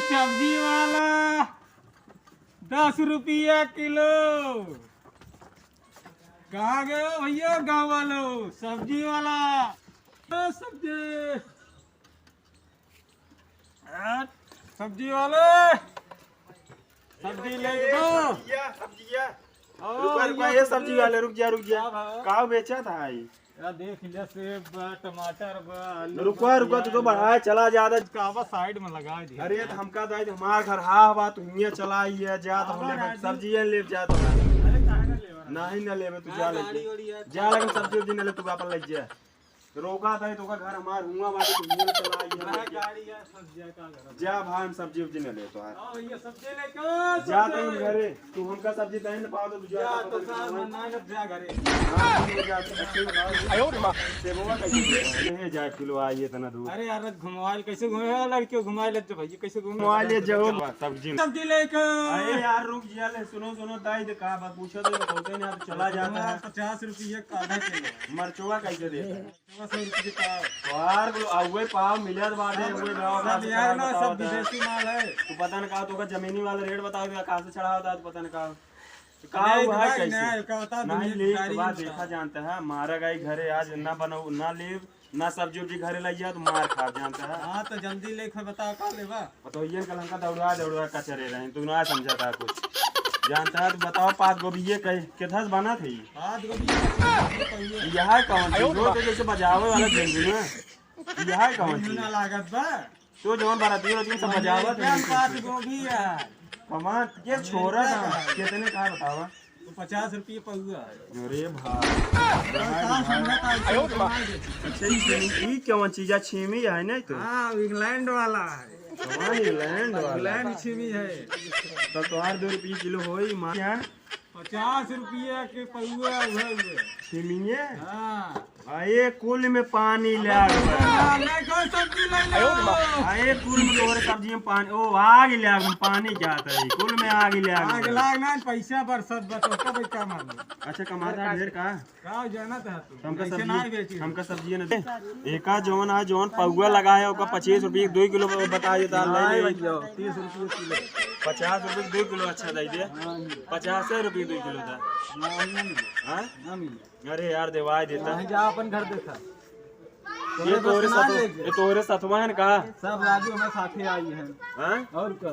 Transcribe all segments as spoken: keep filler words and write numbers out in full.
सब्जी वाला, दस रुपया किलो। कहाँ गए हो भैया गाँव वालों? सब्जी वाला, ओ सब्जी, आ, सब्जी वाले, सब्जी ले लो। सब्जिया, सब्जिया। ओ रुका, रुका, भैया, ये सब्जी सब्जी। वाले, रुक जा, रुक जा। का भाव? का बेचा था आई? या देख ले, सेब बा, टमाटर बा, आलू रुकवा, बा, रुकवा, तू तो प्याज बा। बढ़ाए चला ज्यादा। का बा, साइड में लगा दिया। अरे, तो हमका दाई, हमार घर हा बा, तू हियां चला आइए, जा तो हाँ, हम लेबे, राजू। सब्जियां लेब जा तो। अरे, काहे ना लेबे? नहीं ना लेबे, तू हाँ, जा ले गाड़ी जा। वाड़ी है। जा, लेकिन सब्जी उब्जी ना ले, तू अपन ले जा। रोका दाई, तो का घर हमार हुआ बाटे, तू हियां चला आइए। अरे, गाड़ी है, सब्जियां का घर है? जा भाई, हम सब्जी उब्जी ना ले तो है। हाँ, भैया, सब्जी लेके आ, जा सब्जी। तुम घरे, तू हमका सब्जी दे ना पाओ तो तू जा, जा, तो तो साहब, ना, ना, जा घरे। हाँ, तू जा, तू बच्चे को लाओ। आयो रे माँ। सेबवा कैसे दे? नहीं जाए किलो आई इतना दूर। अरे यार, घुमवाइल कैसे घूमे? लड़कियों घुमाए लेते भाई, कैसे घूमे? घुमाए ले जाओ। सब्जी। सब्जी लेके। अरे यार, रुक जा ले, सुनो, सुनो, दाई दे का बात पूछो तो, तो नहीं, आप चला जाता है। पचास रुपये का आधा किलो। मरचुआ कैसे देता है? सौ रुपये का। यार, वो अउए पाव मिलत बाटे, अउए भाव सब का यार ना, बताओ सब तो। विदेशी माल है। तू पता न का, तो का जमीनी वाला रेट बताओ, या कहाँ से चढ़ावत है, तू पता न का। तो का अरे हुआ है, भाई, कैसे? ना, का बता, नहीं, दुनिया ले, की तो बात बता। देखा जानता है, मारा गई घरे आज ना बनाओ, ना ले, ना सब्जी उब्जी घरे लइया, तो मार खा जानता है। हाँ, तो जल्दी लेके बताओ, का लेबा? पतोहियन कल हमका दौड़ा दौड़ा कचरे रहे, तू ना समझा था कुछ। जानता है तो बताओ, पात गोभी ये कई, केथस बना थी? पात गोभी ये कई। यह है कौन चीज? रोज तो जैसे बजावे वाला झुनझुना। यह है कौन चीज? ना लागत बा। तो जौन बाराती रहती सब बजावत है। पात गोभी यार। कमात के छोरा ना, कितने का बतावा? तो पचास रुपये पउआ है। अरे भाई। तो का समझा था, आयो रे माँ। अच्छा, ई छीमी, ई कौन चीज है? छीमी है नहीं तो? हाँ, इंग्लैंड वाला है। कौन इंग्लैंड वाला? इंग्लैंड छीमी है। तो तोहार दो रुपये किलो होई, माँ। क्या? पचास रुपये के पउआ हुआ हुआ। छीमिए? हाँ। आ, ये कुल में पानी ले आ गया। हाँ, ले कोई सब्जी ले लो। आ, ये कुल में तोरे सब्जी में पानी, ओ, आग ले आ गया, पानी क्या था ये? कुल में आग ले आ गया। आग लाग ना, पैसा बरसत बा, तो का भाई का मालूम? अच्छा, कमाता ढेर का? का जाना था तू? हमका ऐसे सब्जी, ना ही बेची। हमका सब्जी ना दे। एका जौन आ, जौन पउआ लगा है, ओका पच्चीस रुपये दो किलो बता देता, ले नहीं ले। भैया, तीस रुपये किलो। पचास रुपये दो किलो अच्छा दे दे। हाँ, नहीं। पचास रुपये दो किलो था। नहीं, नहीं। हाँ? ना मिले। अरे यार, देवाई देता। हाँ, जा अपन घर देखा। ये तोरे बस ना साथ, ले जा। ये तोरे साथवा है ना का? सब राजू हमारे साथे आई हैं। हाँ? और का?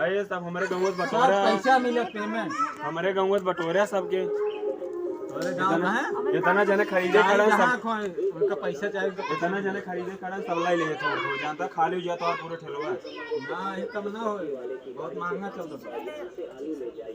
अरे, सब हमरे गाँव में सब बटोरा। पैसा मिले, पेमेंट। हमरे गाँव में बटोरा सबके। अरे, गाँव इतना, में है? इतना जने खरीदे गाड़ी खड़ा कहाँ सब। खोए? उनका पैसा चाहिए तो इतना जने खरीदे खड़ा सब लाई ले थोड़ा थोड़ा। जानता खाली हो जाता और पूरा ठेलवा। ना, ये कम ना होए। बहुत महंगा चल रहा है।